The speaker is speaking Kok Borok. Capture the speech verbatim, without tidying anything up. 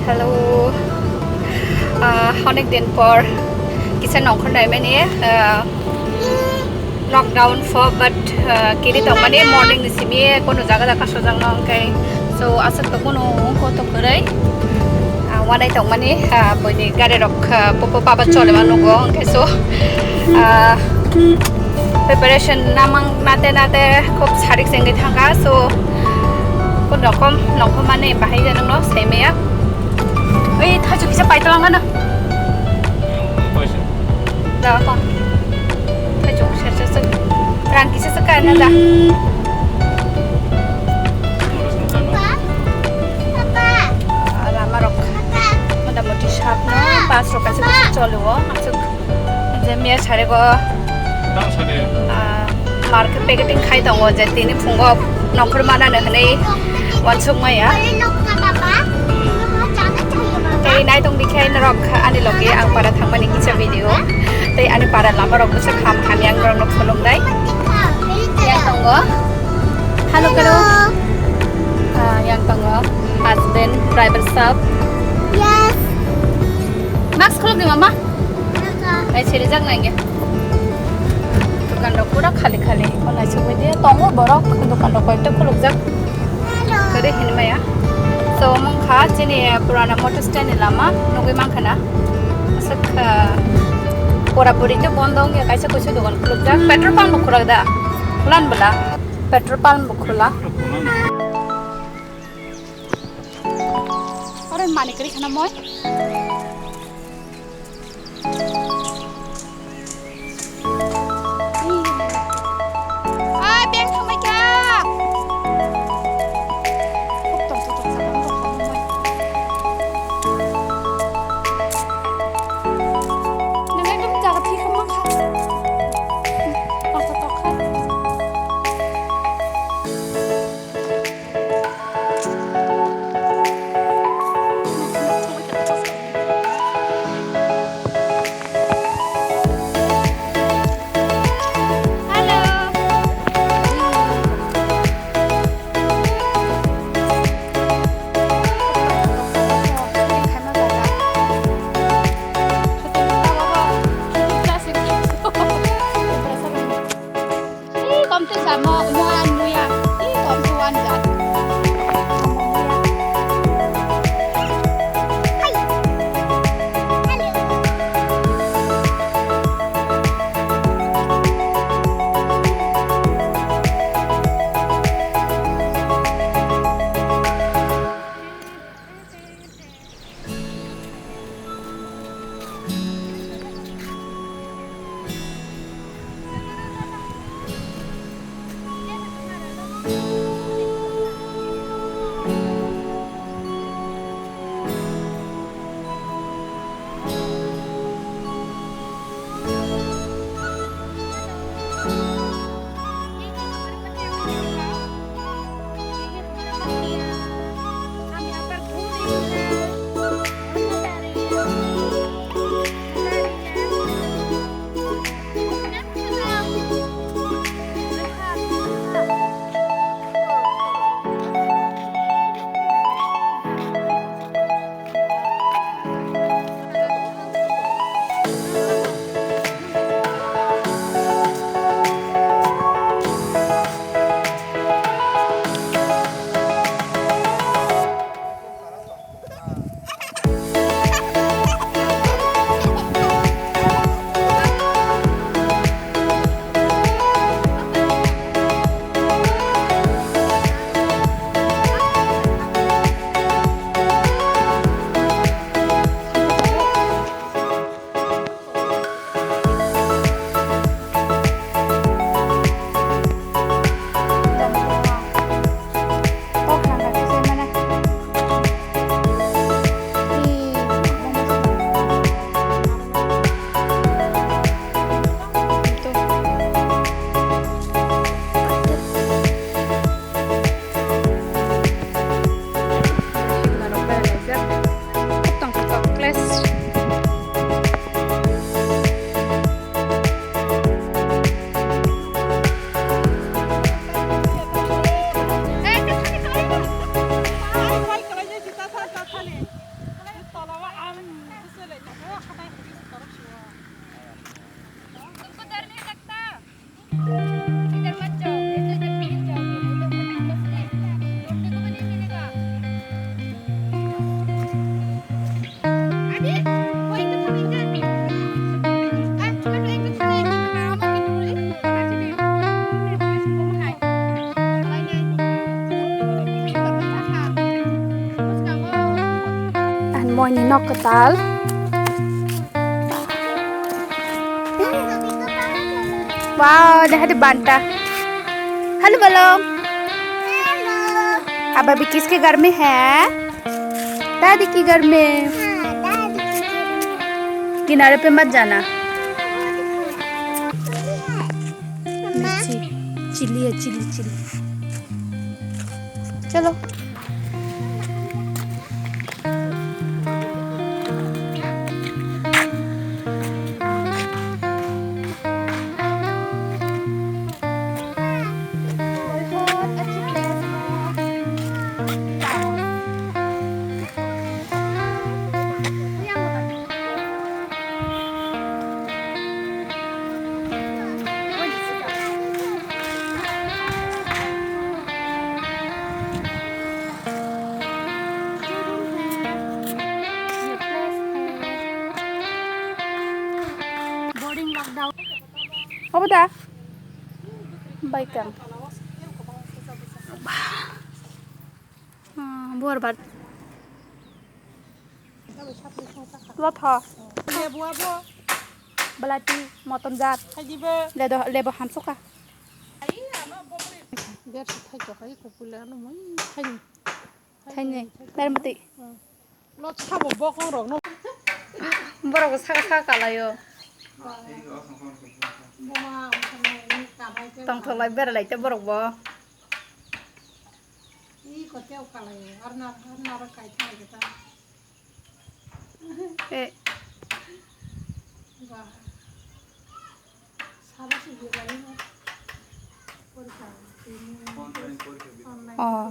Hello. Ah, onek din por kisa nongkhor naimani, ah, lockdown pho, but, ah, kiri tongmani morning ni simi kono jaga jaga sojak no hwnkhe, so aswk tongmano wngkha to kwrwi, ah, wanai tongmani, ah, buini gari rok, ah, popo papa chole ma nugo hwnkhe, so, ah, preparation namang nate nate khub sarik chengwi thangkha, so kun rokom nongkhormani bahai je nongno saimaya. Oi, thaichuk kisa paitolangano. Da ko. Thaichuk kisa kisa. Rang kisa kisa kaina da. Ah, lama rok. Mota moti sap no, bus rok kaisa kaisa cholo o. Aswk je miya sari go. Tang sari. Ah, market packeting khai tongo je tini phungo nongkhor manano hwnwi uansuk maya. Tei naitong dikhe norok ani logi ang para thangmani kisa video. Tei ani para lama rok bwsa ham hamya ang norokno phunuknai. Yang tongo. Hello, hello. Ah, yang tongo. Husband, driver sahab. Yes. Mask khuluk di mama. Ai, sirijak nai ge. Dukan rok pura khali khali. O naisuk bai di tongo borok, dukan rok koyekta khulukjak. Kwrwi hinwi maya. So, omo wngkha chini purana motor stand ni lama, nugwi mankha na. Aswk, ah, pura puri khe bondo wngya, kaisa kuisu dukan khulukjak. Petrol pump bo khulak da. Khulan bwla. Petrol pump bo khula. Oro mani kwrwi khana moi. Ai, beng thangbai kha. Khub tong tong tong tong tong tong tong. Nang ekdom jaga thik ma kha. Tong tong tong kha. Oini nok kwtal. Wow, deha de banta. Hello, bolo. Hello. Ab abhi kiske ghar mein hai? Dadi ke ghar mein. Haan, dadi ke ghar mein. Kinare pe mat jana. Mirchi, chilli hai, chilli, chilli. Chalo. Obo da? Baikang. Ah, buar bat. Lotho. Lebu abo. Belati, motom jat. Ledo, lebo hamsoka. Bersi thai to hai kopule ano moi thai. Thaini, tar mati. Lo sabo bokong rok no. Borok saka saka kalaio. Tongthok lai bera lai te borok bo. I ko teo kalaio. Arna arna ro kai thai ta. Eh. Ba. Sabo si gilai. Oh.